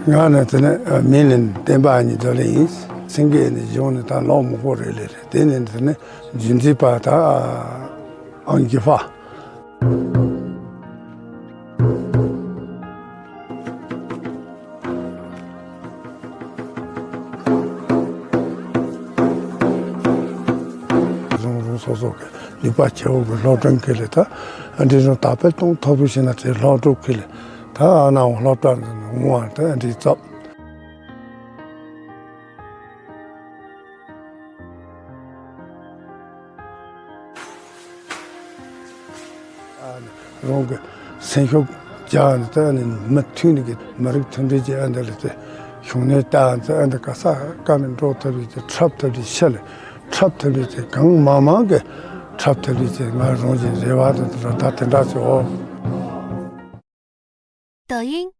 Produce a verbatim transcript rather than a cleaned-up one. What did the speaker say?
ང་ནི་དེ་ནི་མིང་ནི་བསྟན་པ་ཨ་མྱེས་རྡོར་གླིང་ཡིན། སེང་གེ་ནི་གཞུང་ནི་ད་ལོ་མང་པོ་རེད་ལེ་རེད། དེ་ནི་དེ་ནི་རྒྱུན་འཛིན་པ་ད་ཨང་རྒྱུད་པ། རང་རང་སོ་སོ་གི་ནུས་པ་ཆེ་བོ་གི་སློབ་སྦྱོང་གི་ལས་ད་འདི་རང་དར་སྤེལ་གཏོང་ཐུབ་པ་ཞིག་ན་དེ་སློབ་ཕྲུག་གི་ལས་ད་ཨ་ནའང་སློབ་གྲྭ་འདི་ནི་འོང་བ་དེ་འདི་ཚོ། རང་གི་སེམས་ཤུགས་རྒྱག་ནས་ད་ནི་མུ་མཐུད་ནས་ཀྱི་མི་རིགས་མཐུན་སྒྲིལ་གྱི་ཨ་འདི་ལ་དེ་ཤུགས་སྣོན་བཏང་ཚེ་ཨ་འདི་ག་ས་ག་ནས་འགྲོ་ཐུབ་པའི་དེ་འཁྲབ་ཐུབ་པའི་ཤེད་ལ་འཁྲབ་ཐུབ་པའི་དེ་གང་མང་མང་གི་འཁྲབ་ཐུབ་པའི་དེ་ང་རང་གི་རེ་བ་དང་དེ་ལ་ད་དེ་འདྲ་ཚོ། 抖音，